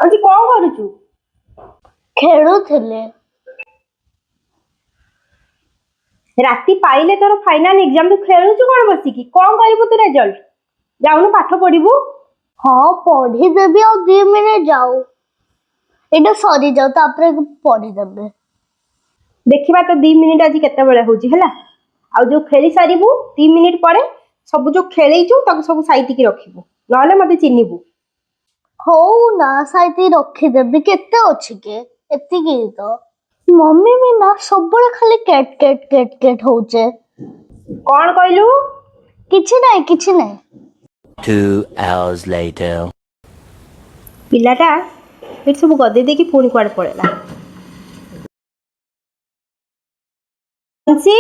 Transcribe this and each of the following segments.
ଆଜି କଣ କରୁଛୁ? ଖେଳୁଥିଲେ। ରାତି ପାଇଲେ ତୋର ଫାଇନାଲ ଏକ୍ଜାମ, ତୁ ଖେଳୁଛୁ କଣ ବସିକି? କଣ କରିବୁ ତୁ ରେଜଲ୍ଟ? ଯାଉନୁ ପାଠ ପଢିବୁ। ହଁ, ପଢିଦେବି, ଆଉ 2 ମିନିଟ୍ ଯାଉ, ଏଇଟା ସରିଯାଉ, ତାପରେ ପଢିଦେବି। ଦେଖିବା ତ 2 ମିନିଟ୍ ଆଜି କେତେବେଳେ ହଉଛି ହେଲା। ଆଉ ଯୋଉ ଖେଳି ସାରିବୁ 2 ମିନିଟ୍ ପରେ ସବୁ ଯୋଉ ଖେଳେଇଛୁ ତାକୁ ସବୁ ସାଇତିକି ରଖିବୁ, ନହେଲେ ମତେ ଚିହ୍ନିବୁ। ହଉ ନା, ସାଇତି ରଖିଦେବି। କେତେ ଅଛି କି? ଏତିକି ତ। ମମି ବି ନା, ସବୁବେଳେ ଖାଲି କେଟ୍ କେଟ୍ କେଟ୍ କେଟ୍ ହଉଛେ। କଣ କହିଲୁ? କିଛି ନାହିଁ, କିଛି ନାହିଁ। 2 hours later. ପିଲାଟା ଏଠି ସବୁ ଗଦେଇ ଦେଇକି ପୁଣି କୁଆଡେ ପଳେଇଲା। ଅଂଶୀ,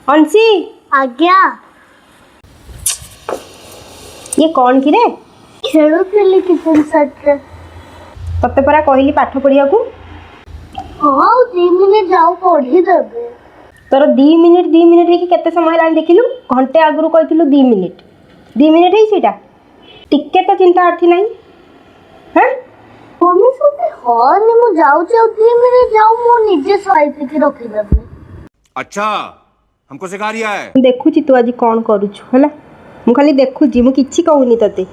ଅଂଶୀ! ଆଜ୍ଞା। ଇଏ କଣ କିରେ? ଖେଳୁଥିଲି କିଚେନ ସେଟରେ। ତତେ ପରା କହିଲି ପାଠ ପଢିବାକୁ। ହଁ, ଆଉ 2 ମିନିଟ୍ ଯାଉ, ପଢିଦେବି। ତୋର 2 ମିନିଟ୍ 2 ମିନିଟ୍ ହେଇକି କେତେ ସମୟ ହେଲାଣି ଦେଖିଲୁ? ଘଣ୍ଟେ ଆଗରୁ କହିଥିଲୁ 2 ମିନିଟ୍। 2 ମିନିଟ୍ ହେଇଛି ଏଇଟା? ଟିକେ ତ ଚିନ୍ତା ଅର୍ଥି ନାହିଁ, ହାଁ? ମମି, ସେମିତି ହନି, ମୁଁ ଯାଉଛି, ଆଉ 2 ମିନିଟ୍ ଯାଉ, ମୁଁ ନିଜେ ସାଇତିକି ରଖିଦେବି। अच्छा, हमको सिखा रिया है। ମୁଁ ଦେଖୁଛି ତୁ ଆଜି କ'ଣ କରୁଛୁ ହେଲା। ମୁଁ ଖାଲି ଦେଖୁଛି, ମୁଁ କିଛି କହୁନି ତତେ।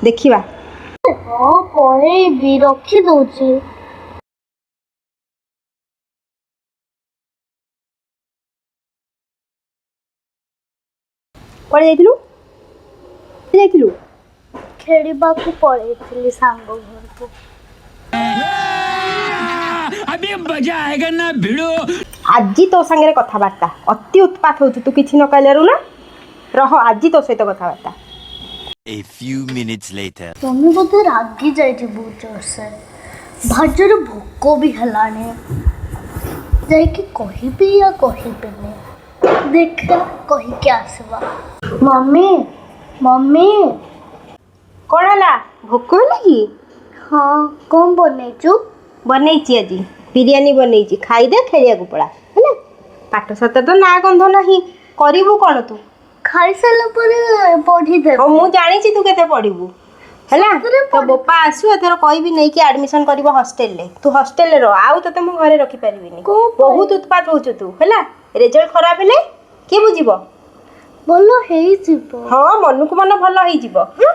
ଦେଖିବା। ହଁ, ପଳେଇବି, ରଖିଦଉଛି। କୁଆଡ଼େ ଯାଇଥିଲୁ? ଯାଇଥିଲୁ? ଖେଳିବାକୁ ପଳେଇଥିଲି ସାଙ୍ଗ ଘରକୁ। ଆଜି ତୋ ସାଙ୍ଗରେ କଥାବାର୍ତ୍ତା। ଅତି ଉତ୍ପାତ ହଉଛୁ ତୁ କିଛି ନ କହିଲାରୁ ନା। ରହ, ଆଜି ତୋ ସହିତ କଥାବାର୍ତ୍ତା। A few minutes later. Mummy ବୋଧେ ରାଗି ଯାଇଛି ବହୁତ ଜୋରସେ। ଭାରି ଜୋରେ ଭୋକ ବି ହେଲାଣି। ଯାଇକି କହିବି ୟା କହିବିନି, ଦେଖିବା, କହିକି ଆସିବା। Mummy, mummy! କ'ଣ ହେଲା? ଭୋକ ହେଲା କି? ହଁ, କଣ ବନେଇଛୁ? ବନେଇଛି, ଆଜି ବିରିୟାନୀ ବନେଇଛି। ଖାଇଦେ, ଖେଳିବାକୁ ପଳା ହେଲା। ପାଠ ସାଠ ତ ନା ଗନ୍ଧ ନାହିଁ, କରିବୁ କ'ଣ ତୁ? ଖାଇସାରିଲା ପରେ ପଢିଦେବି। ହଉ, ମୁଁ ଜାଣିଛି ତୁ କେତେ ପଢିବୁ ହେଲା। ସତରେ? ତୋ ବୋପା ଆସୁ, ଏଥର କହିବି ନେଇକି ଆଡମିସନ କରିବ ହଷ୍ଟେଲରେ। ତୁ ହଷ୍ଟେଲରେ ରହ, ଆଉ ତତେ ମୁଁ ଘରେ ରଖିପାରିବିନି। କୋଉ ପାଇଁ? ବହୁତ ଉତ୍ପାତ ହଉଛୁ ତୁ ହେଲା। ରେଜଲ୍ଟ ଖରାପ ହେଲେ କିଏ ବୁଝିବ? ଭଲ ହେଇଯିବ। ହଁ, ମନକୁ ମନ ଭଲ ହେଇଯିବ, ହଁ।